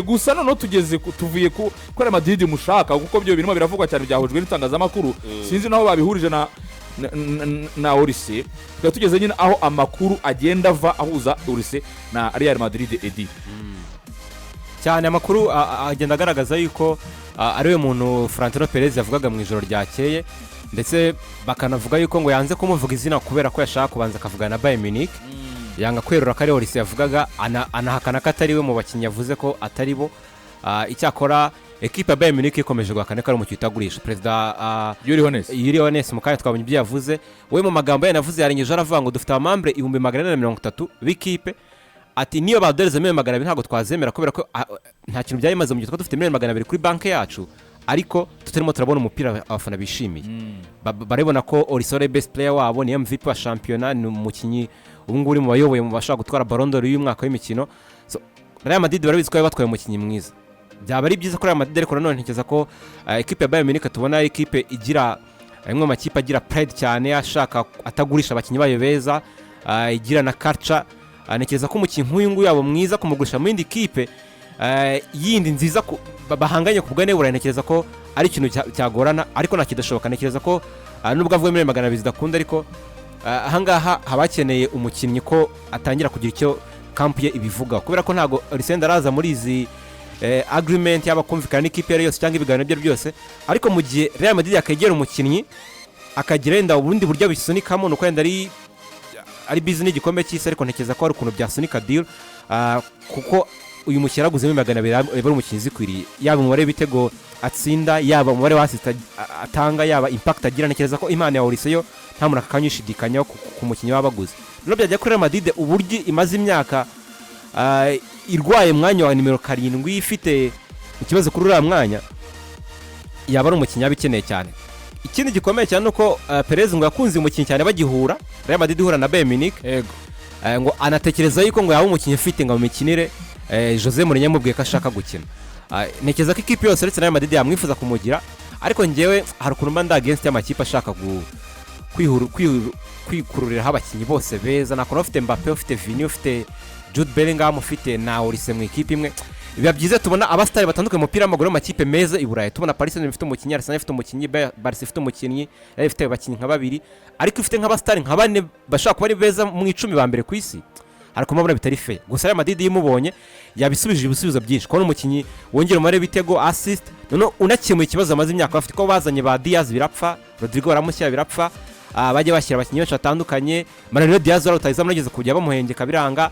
Gusa noneho tugeze tuvuye ku ko Real Madrid mushaka, kuko byo birimo biravugwa cyane, byahujwe n'itangazamakuru. Sinzi naho babihurije na Olise. Tukaba tugeze nyine aho amakuru agenda ava ahuza Olise na Real Madrid, Edi. Cyane, amakuru agenda agaragaza yuko ariwe muntu Florentino Perez yavugaga mu ijoro ryakeye, ndetse bakanavuga yuko ngo yanze kumuvuga izina kubera ko yashaka kubanza akavugana na Bayern Munich. Yanga kwerura ko ari Olise yavugaga, anahakana ko atari we mu bakinnyi yavuze ko atari bo. Icyakora ekipa ya Bayern Munich ikomeje guhakana ko ari umukinnyi utagurisha. Perezida Uli Hoeneß. Uli Hoeneß, mu kanya twabonye ibyo yavuze. We mu magambo ye yanavuze, yarengeje aravuga ngo dufite aba membre 430,000 b'ikipe. Ati niyo baduhereza miliyoni 200 ntabwo twazemera, kubera ko nta kintu byari bimaze mu gihe twaba dufite miliyoni 200 kuri banki yacu ariko tutarimo turabona umupira abafana bishimiye. Barabona ko Olise ari best player wabo, ni MVP wa shampiyona, ni umukinnyi ubu ngubu uri mu bayoboye mu bashobora gutwara Ballon d'Or y'uyu mwaka w'imikino. So, Real Madrid barabizi ko bari batwaye umukinnyi mwiza, byaba ari byiza kuri Real Madrid. Ariko nanone ntekereza ko ekipe ya Bayern Munich tubona ari ekipe igira, imwe mu makipe agira pride cyane, ashaka atagurisha abakinnyi bayo beza, igira na culture. Ntekereza ko umukinnyi nk'uyu nguyu yaba mwiza kumugurisha mu yindi kipe yindi nziza bahanganye ku bugane burayi. Ntekereza ko ari ikintu cyagorana, ariko nta kidashoboka. Ntekereza ko nubwo avuga miliyoni 200 zidakunda, ariko ahangaha haba hakeneye umukinnyi ko atangira kugira icyo camp ye ibivugaho, kubera ko ntabwo Olise araza muri izi agreement, yaba kumvikana n'ikipe iyo ari yose cyangwa ibiganiro ibyo ari byo byose. Ariko mu gihe Real Madrid yakegera umukinnyi akagira wenda ubundi buryo bisunikamo, ni uko wenda ari busy n'igikombe cy'isi, ariko ntekereza ko hari ukuntu byasunika deal, kuko uyu mukinnyi yaraguzemo 200 aba ari umukinnyi uzikwiriye, yaba umubare w'ibitego atsinda, yaba umubare wa assist atanga, yaba impact agira. Ntekereza ko impano ya Olise yo nta muntu akanyishidikanyaho ku mukinnyi baba baguze. Noneho byajya kuri Real Madrid, uburyo imaze imyaka irwaye umwanya wa nimero 7, ifite ikibazo kuri uriya mwanya, yaba ari umukinnyi yaba ikeneye cyane. Ikindi gikomeye cyane ni uko Perez ngo yakunze umukinnyi cyane bagihura, Real Madrid ihura na Bayern Munich. Ngo anatekereza yuko ngo yaba umukinnyi ufite ngo mu mikinire Jose Mourinho yamubwiye ko ashaka gukina. Ntekereza ko ikipe yose uretse na Real Madrid yamwifuza kumugira, ariko njyewe hari ukuntu mba ndi against y'amakipe ashaka kwikururiraho abakinnyi bose beza. Nakora ufite Mbappe, ufite Vini, ufite Jude Bellingham, ufite na Olise mu ikipe imwe. Biba byiza tubona abasitari batandukanye mu mupira w'amaguru y'amakipe meza i Burayi. Tubona Paris Saint-Germain ifite umukinnyi, Arsenal ifite umukinnyi, Barca ifite umukinnyi, Real ifite abakinnyi nka babiri, ariko ifite nk'abasitari nka bane bashobora kuba ari beza mu 10 ba mbere ku isi. Hari kumubona bitari fair. Gusa Real Madrid iyo imubonye yabisubije ibisubizo byinshi, kubona umukinnyi wongera umubare w'ibitego, assist, noneho unakemuye ikibazo bamaze imyaka bafite, ko bazanye ba Diaz birapfa, Rodrigo baramushyira birapfa, bajya bashyira abakinnyi benshi batandukanye. Mariano Diaz wari rutahizamu ageze kujya bamuhengeka biranga,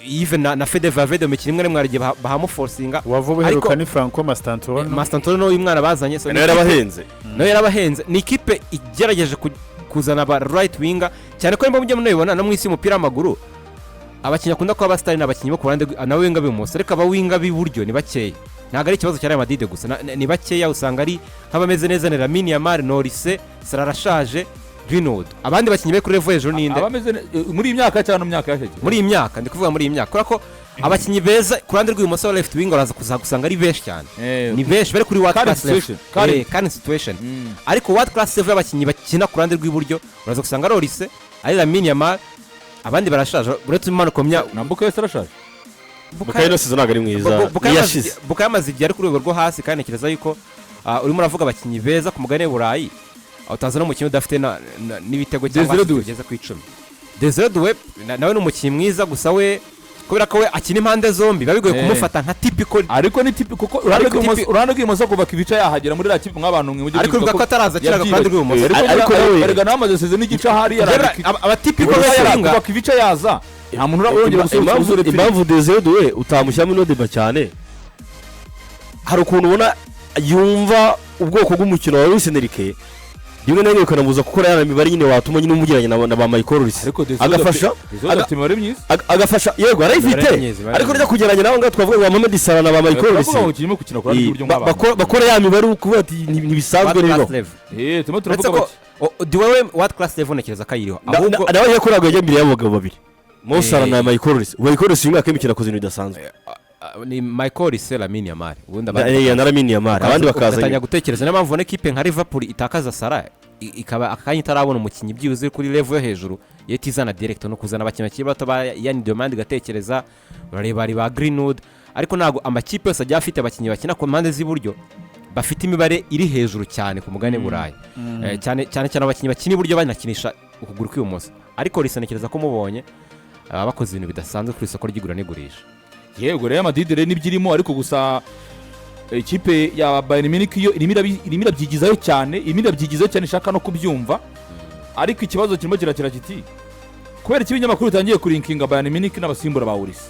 Yves na Fede Valverde mu mikino imwe n'imwe hari igihe bahamuforcinga. Uwavuba uheruka ni Franco Mastantuono. Mastantuono uyu mwana bazanye, so ni nawe yarabahenze. Nawe yarabahenze. Ni ikipe igerageje kuzana aba right winger cyane, ko nimba mujya munabibona no mu isi y'umupira w'amaguru, abakinnyi bakunda kuba abasitari ni abakinnyi bo ku ruhande na winger b'ibumoso, ariko aba winger b'iburyo ni bakeya. Ntabwo ari ikibazo cya Real Madrid gusa, ni bakeya. Usanga ari nk'abameze neza ni Lamine Yamal, Olise, Salah arashaje, Greenwood. Abandi bakinnyi bari kuri level hejuru ninde? Abameze muri iyi myaka cyangwa mu myaka yashize? Muri iyi myaka, ndi kuvuga muri iyi myaka, kubera ko abakinnyi beza ku ruhande rw'ibumoso wa left wing uraza kuzagusanga ari benshi cyane. Ni benshi bari kuri world Current class level. situation. Current. Current situation. Ariko world class level y'abakinnyi bakina ku ruhande rw'iburyo, uraza gusanga ari Olise, ari Lamine Yamal, abandi barashaje uretse umanuka mu myaka. Na Bukayo arashaje. Bukayo ino season ntabwo ari mwiza. Niyashize. Bukayo amaze igihe ari ku rwego rwo hasi, kandi ntekereza yuko urimo uravuga abakinnyi beza ku mugabane w'Uburayi, utaza n'umukinnyi udafite n'ibitego cyangwa Desire assist Doué. bigeze ku 10. Desire Doué nawe ni umukinnyi mwiza, gusa we kubera ko we akina impande zombi biba bigoye kumufata nka typical. Ariko ni type, kuko uruhande Ariko uruhande rw'ibumoso kuva Kivica yahagera muri iriya kipe, nk'abantu mwe mujye Ariko mwibuka bivuga ko ataraza akinaga ku ruhande rw'ibumoso. Ariko Ariko erega nawe amaze season n'igice ahari yarandika. Aba typical Kuva winger. kuva Kivica yaza nta muntu urongera gusubiza gusubira. Impamvu Desire Doué utamushyiramo ino débat cyane, hari ukuntu ubona yumva ubwoko bw'umukino wa Luis Enrique, rimwe na rimwe ukanamuza gukora ya mibare nyine watuma nyine umugereranya na ba Michael Olise. Ariko Desire Agafasha Desire afite imibare myiza. Agafasha, yego arayifite. Imibare myiza, imibare Ariko myiza. ryo kugereranya nawe ngaho twavuga ngo Mohamed Salah na ba Michael Turavuga Olise. ngo kirimo gukina ku ruhande rw'iburyo nk'abantu Bakora ya mibare ukuvuga ati ntibisanzwe World rero. class level. Turimo Uretse turavuga ko bati Doué world class level ntekereza ko ayiriho. Ahubwo Nawe yakoraga yajya imbere y'abagabo babiri, Mo Salah na Michael Olise. Michael Olise uyu mwaka w'imikino akoze ibintu bidasanzwe. Ni Michael Olise, Lamine Yamal, ubundi abandi Na Lamine Yamal, abandi bakaza ugatangira nyuma. gutekereza. Niyo mpamvu ubona ekipe nka Liverpool itakaza Salah, ikaba akanya itarabona umukinnyi byibuze uri kuri level yo hejuru, yahita izana direct no kuzana abakinnyi bakiri bato ba Yan Diomande, igatekereza urareba ari ba Greenwood. Ariko ntabwo amakipe yose agiye afite abakinnyi bakina ku mpande z'iburyo bafite imibare iri hejuru cyane ku mugabane Burayi. Cyane cyane cyane abakinnyi bakina iburyo banakinisha ukuguru kw'ibumoso. Ariko Olise ntekereza ko mubonye baba bakoze ibintu bidasanzwe ku isoko ry'igura n'igurisha. Yego, Real Madrid rero nibyo irimo, ariko gusa ikipe ya Bayern Munich yo irimo irabyigizayo cyane, irimo irabyigizayo cyane, ishaka no kubyumva. Ariko ikibazo kirimo kirakira kiti: kubera iki ibinyamakuru bitangiye kulinkinga Bayern Munich n'abasimbura ba Olise?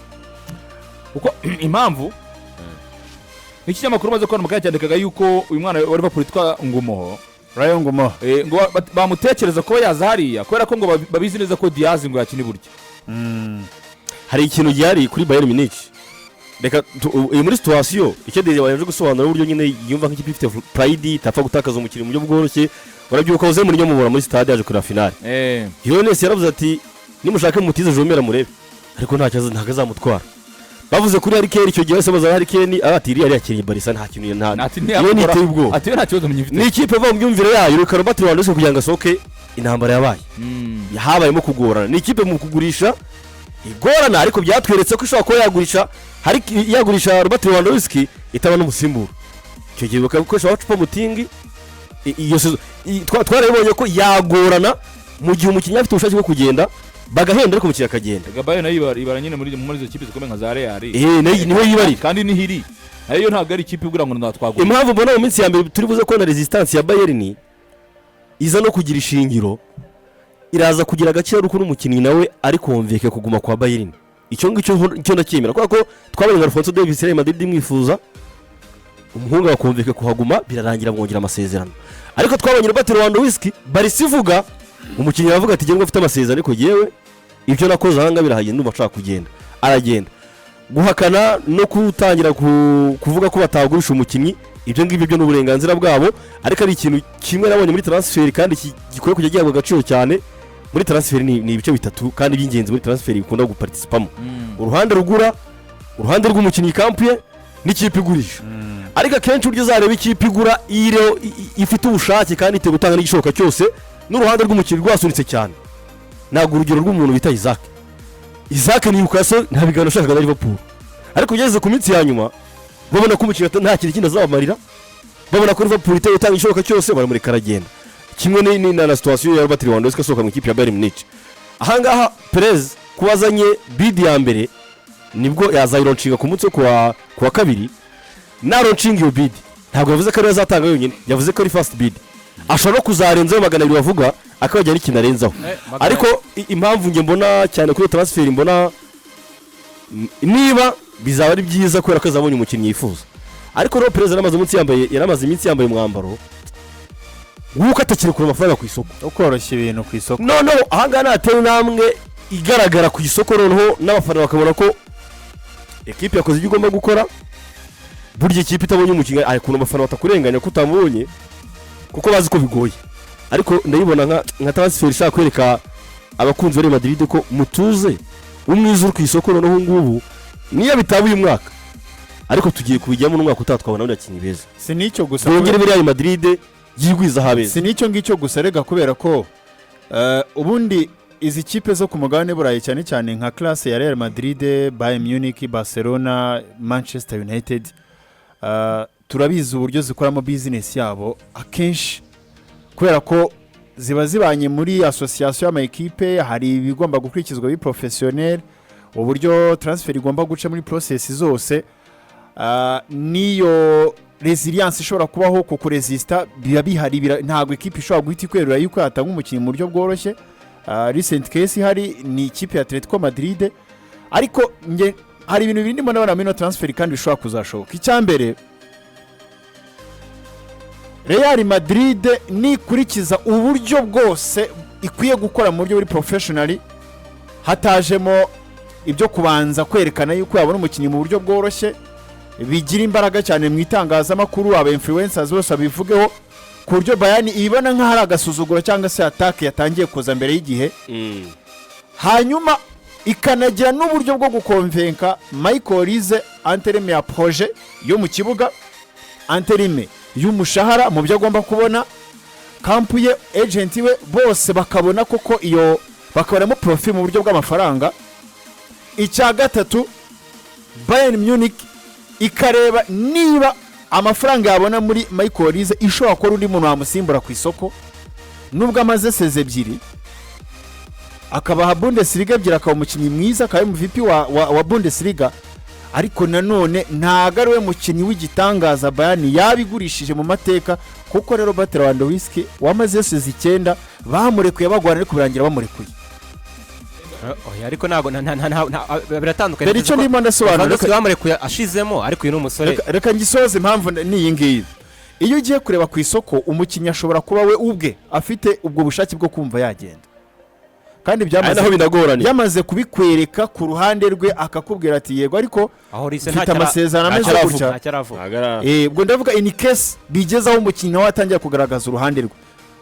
Kuko impamvu n'ikinyamakuru maze kubona mu kanya cyandikaga yuko uyu mwana wa Liverpool witwa Ngumoha, Rayon Ngumoha. Ngo bamutekereza kuba yaza hariya kubera ko ngo babizi neza ko Diaz ngo yakina iburyo. Hari ikintu gihari kuri Bayern Munich. Reka iyi muri situation icyo Desire waje gusobanura, uburyo nyine yumva nk'ikipe ifite pride itapfa gutakaza umukinnyi mu buryo bworoshye. Urabyibuka Jose Mourinho mubona muri stade yaje kureba finale. Yones yaravuze ati: "Nimushake mutize Jomera murebe, ariko ntabwo azamutwara." Bavuze kuri Harry Kane icyo gihe, bose baza Harry Kane, ati: "Iriya yakiriye Barca, nta kintu, nta Ati iyo ntiyakora. niteye ubwoba." Ati: "We nta kibazo mugifite." Ni ikipe iva mu myumvire yayo. Reka Robert Lewandowski kugira ngo asohoke, intambara yabaye, habayemo kugorana. Ni ikipe mu kugurisha igorana, ariko byatweretse ko ishobora kuba yagurisha, hari yagurisha Robert Lewandowski itaba n'umusimbura. Icyo gihe bakagukoresha Choupo-Moting. Iyo saison twarabibonye ko yagorana mu gihe umukinnyi afite ubushake bwo kugenda, bagahenda, ariko umukinnyi akagenda. Gabayo nayo ibara nyine muri izo kipe zikomeye nka za Real. Niho yibarira. Kandi niho iri nayo, ntabwo ari ikipe ibwira ngo natwagura. Impamvu mbona mu minsi ya mbere turi buze kubona resistance ya Bayern iza no kugira ishingiro, iraza kugira agaciro ari uko n'umukinnyi nawe ari convaincu kuguma kwa Bayern. Icyo ngicyo cyo ndacyemera, kubera ko twabonye nka Alphonso Davies, Real Madrid imwifuza, umuhungu agaconvainca kuhaguma, birarangira mwongera amasezerano. Ariko twabonye Robert Lewandowski, Barca ivuga, umukinnyi aravuga ati: "Njyewe mfite amasezerano, ariko yewe ibyo nakoze aha ngaha birahagenda, ndumva nshaka kugenda." Aragenda. Guhakana no gutangira kuvuga ko batagurisha umukinnyi, ibyo ngibyo byo ni uburenganzira bwabo. Ariko ari ikintu kimwe nabonye muri transfer kandi gikwiye kujya gihabwa agaciro cyane muri transfer, ni ibice bitatu kandi by'ingenzi muri transfer bikunda guparticipamo: uruhande rugura, uruhande rw'umukinnyi, camp ye, n'ikipe igurisha. Ariko akenshi uburyo uzareba ikipe igura iyo ifite ubushake kandi iteguye gutanga n'igishoboka cyose, n'uruhande rw'umukinnyi rwasunitse cyane. Ntabwo urugero rw'umuntu bita Isak. Isak Newcastle nta biganiro ashakaga na Liverpool, ariko ugeze ku minsi ya nyuma babona ko umukinnyi nta kintu kindi azabamarira, babona ko Liverpool iteguye gutanga igishoboka cyose, baramureka aragenda. Kimwe na situation ya Robert Lewandowski asohoka mu ikipe ya Bayern Munich. Ahangaha Perez kuba azanye bid ya mbere, nibwo yazayilaunchinga ku munsi wo kuwa kabiri. Nalaunchinga iyo bid, ntabwo yavuze ko ariyo azatanga yonyine, yavuze ko ari first bid, ashobora no kuzarenzaho 200 bavuga, akabajya n'ikintu arenzaho. Ariko impamvu njye mbona cyane kuri iyo transfer, mbona niba bizaba ari byiza kubera ko azabonye umukinnyi yifuza. Ariko rero Perezida yaramaze iminsi yambaye umwambaro w'uko atakiri kure amafaranga ku isoko. Ukoroshya ibintu ku isoko. Noneho ahangaha natera intambwe igaragara ku isoko, noneho n'abafana bakabona ko ekipe yakoze ibyo igomba gukora. Burya ikipe itabonye umukinnyi, hari ukuntu abafana batakurenganya ko utamubonye, kuko bazi ko bigoye. Ariko ndayibona nka transfer ishaka kwereka abakunzi ba Real Madrid ko mutuze, umwiza uri ku isoko. Noneho ubu ngubu niyo bitaba uyu mwaka, ariko tugiye kubijyamo n'umwaka utaha, twabona abakinnyi beza. Si n'icyo gusa. Bongere Real Madrid yigwiza ahabeza. Si n'icyo ngicyo gusa rega, kubera ko ubundi izi kipe zo ku mugabane Burayi, cyane cyane nka classe ya Real Madrid, Bayern Munich, Barcelona, Manchester United, turabizi uburyo zikoramo business yabo akenshi, kubera ko ziba zibanye muri association y'ama ekipe, hari ibigomba gukurikizwa biprofessionnel, uburyo transfer igomba guca muri process zose. N'iyo resilience ishobora kubaho ku kuresista biba bihari. Ntabwo ikipe ishobora guhita ikwerura yuko yatanga umukinnyi mu buryo bworoshye. Recent case ihari ni ikipe ya Atletico Madrid. Ariko nge hari ibintu bibiri ndimo ndabona muri ino transfer kandi bishobora kuzashoboka. Icya mbere, Real Madrid nikurikiza uburyo bwose ikwiye gukora mu buryo buri professional, hatajemo ibyo kubanza kwerekana yuko yabona umukinnyi mu buryo bworoshye, bigira imbaraga cyane mu itangazamakuru, aba influencers bose babivugeho, ku buryo Bayern ibona nk'aho ari agasuzuguro cyangwa se attaque yatangiye kuza mbere y'igihe, hanyuma ikanagira n'uburyo bwo guconvainca Michael Olise en termes ya projet yo mu kibuga, en termes y'umushahara mu byo agomba kubona, camp ye, agent we, bose bakabona koko iyo bakabonamo profit mu buryo bw'amafaranga. Icya gatatu, Bayern Munich Ikareba niba amafaranga yabona muri Michael Olise ishobora kuba undi muntu wamusimbura ku isoko, nubwo amaze saison 2 akabaha Bundesliga 2, akaba umukinnyi mwiza, akaba MVP wa Bundesliga, ariko nanone ntabwo ari we mukinnyi w'igitangaza Bayern yabigurishije mu mateka, kuko rero Robert Lewandowski wamaze saison 9 bamurekuye bagwana, ariko birangira bamurekuye. Oya, ariko ntabwo biratandukanye. Dore icyo ndimo ndasobanura. Lewandowski bamurekuye ashizemo, ariko uyu ni umusore. Reka ngisoze. Impamvu ni iyi ngiyi: iyo ugiye kureba ku isoko, umukinnyi ashobora kuba we ubwe afite ubwo bushake bwo kumva yagenda, kandi Ari byamaze naho binagoranye. Yamaze kubikwereka ku ruhande rwe, akakubwira ati: "Yego, ariko Aho Olise mfite ntacyo amasezerano ameze ntacyo gutya." aravuga, ntacyo aravuga. Ntabwo ari- Ubwo ndavuga in case bigeze aho umukinnyi nawe atangira kugaragaza uruhande rwe,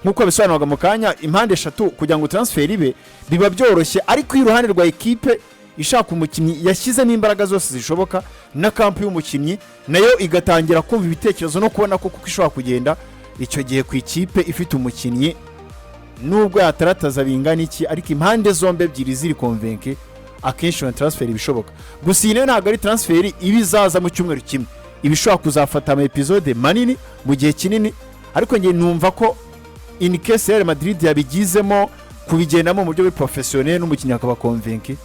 nk'uko bisobanurwaga mu kanya, impande eshatu kugira ngo transfer ibe biba byoroshye. Ariko iyo uruhande rwa ekipe ishaka umukinnyi yashyizemo imbaraga zose zishoboka, na camp y'umukinnyi nayo igatangira kumva ibitekerezo no kubona ko kuko ishobora kugenda, icyo gihe ku ikipe ifite umukinnyi, nubwo yatarataza bingana iki, ariko impande zombi ebyiri ziri convaincues, akenshi iyo transfer iba ishoboka. Gusa iyi nayo ntabwo ari transfer iba izaza mu cyumweru kimwe, iba ishobora kuzafata ama episode manini mu gihe kinini. Ariko njye numva ko in case Real Madrid yabigizemo kubigendamo mu buryo buri professionnel n'umukinnyi akaba convaincu.